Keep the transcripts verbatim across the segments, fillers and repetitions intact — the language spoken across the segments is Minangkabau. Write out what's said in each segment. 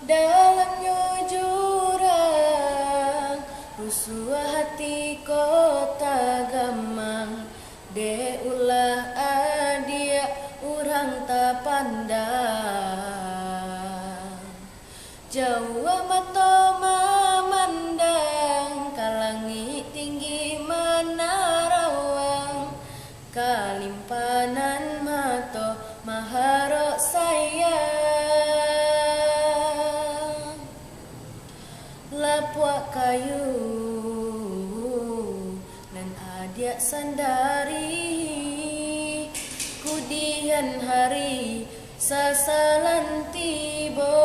Dalamnyo jurang, rusuah hati kota gamang, dek ulah adiak urang tapandang. Jauah mato mamandang, ka langik tinggi manarawang, kalimpanan mato maharok sayang. Lapuak kayu nan adiak sandari, kudian hari sasalan tibo.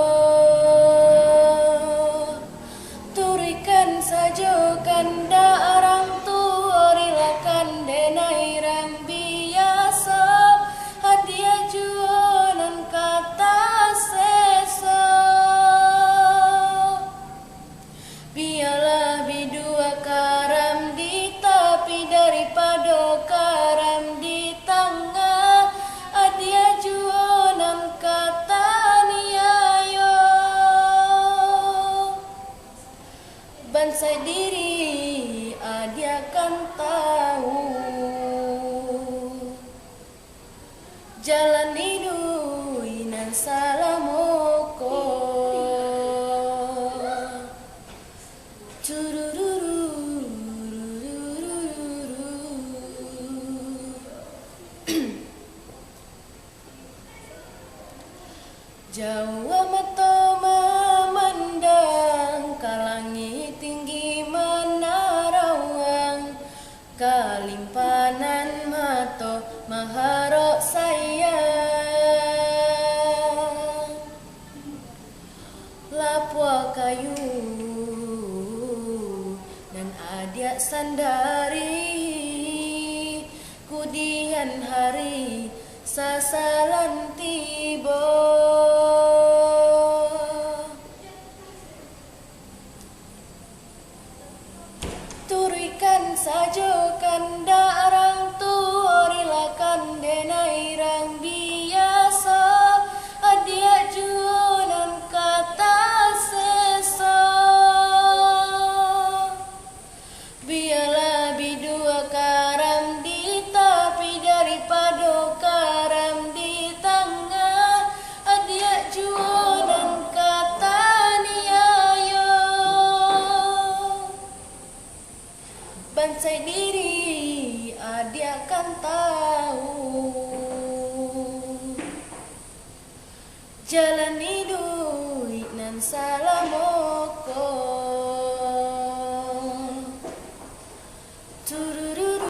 Turuikan sajo kandak rang tuo, rilakan denai rang biaso, adiak juo nan ka taseso. Bialah bidua karam di tapi, daripado karam di tangah, adiak juo nan ka taniayo. Bansaik diri adiak kan tahu, jalan iduik nan salamo ko. Turururu. Jauah mato mamandang, ka langik tinggi manarawang, kalimpanan mato maharok sayang. Lapuak kayu nan adiak sandari, kudian hari sasalan